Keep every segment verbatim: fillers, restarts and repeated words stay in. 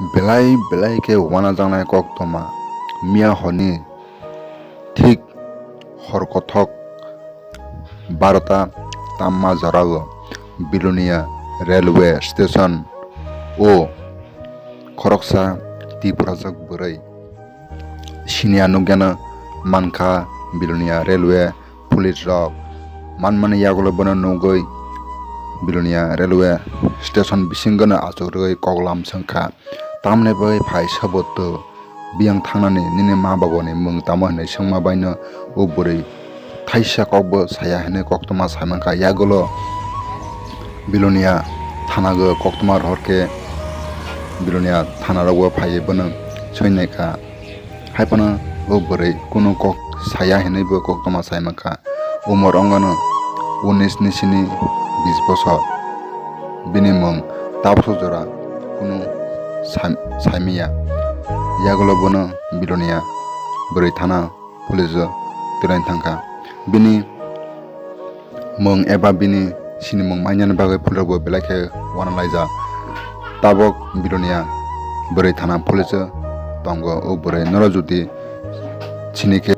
Belai belai khe wanajaknai koktwma. Miya horni thik hor kothok barota tamma jorao Bilonia railway station o khoroksa Tiprajwk bwrwi siniya nukjana mankha. Bilonia railway police rok manmani yagulo bono nugwi Bilonia railway station bisingono achugwi koklam swngkha, "Tamni bagwi phai sobo to? Biyang thangnani nini ma babani mung tamo?" hinwi swngma baino o bwrwi thaisa kokbo saya hinwi koktwma saimankha. Yagulo Bilonia thanago koktwma rohorkhe Bilonia thanarogo phaiwi bono soinaikha. Haiphano o bwrwi kunu kok saya hinwi bo koktwma saimankha. Umor wngkha unis ni sini bis bosor. Bini mung tabukso jora kunu sai-, saimiya. Yagulo bono Bilonia bwrwi thana police o twlangwi thangkha. Bini mung eba bini sinimung mainani bagwi police rokbo belai khe wanalaijak. Tabuk Bilonia bwrwi thana police o tongo. O bwrwi norok jodi sini khe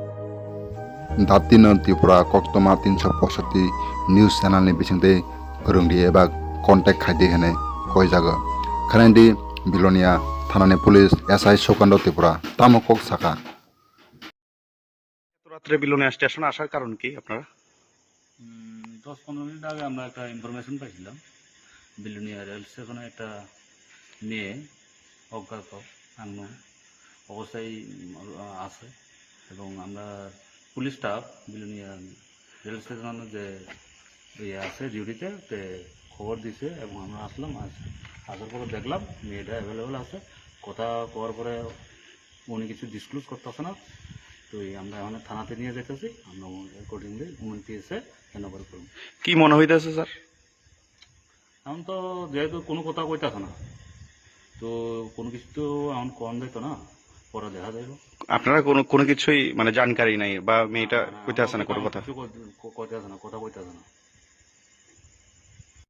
datino Tripura koktwma tinsho poishotti news channel ni bisingtwi rwngdi eba contact khaidi hinwi koijago. Khwnadi Bilonia thanani police S I Sukando Tripura tamo kok sakha. এত রাত্রে বিলোনিয়া স্টেশন আসার কারণ কি আপনারা? উম, দশ পনেরো মিনিট আগে আমরা একটা ইনফরমেশন পাইছিলাম, বিলোনিয়া রেল স্টেশনে একটা মেয়ে অজ্ঞাত আননোন অবস্থায়, উম, আছে, এবং আমরা পুলিশ স্টাফ বিলোনিয়া রেল স্টেশনে যে ইয়ে আছে ডিউটিতে, তে খবর দিছে এবং আমরা আসলাম। আস-, আসার পরে দেখলাম মেয়েটা অ্যাভেলেবল আছে। কথা কওয়ার পরে উনি কিছু ডিসক্লোজ করতেছে না, তো এই আমরা এখন থানাতে নিয়ে যাইতেছি, আমরা অ্যাকর্ডিংলি উমেন পিএসএ হ্যান্ড ওভার করবো। কি মনে হইতেছে, স্যার? এখন তো যেহেতু কোনো কথা কইতাছে না, তো কোনো কিছু তো এখন কম যাইতো না, পরে দেখা যাইব। আপনারা কোনো, কোনো কিছুই মানে জানকারি নাই বা মেয়েটা না, না, কইতাছে না কোনো কথা? কিছু কই-, ক-, কইতাছে না, কথা কইতাছে না।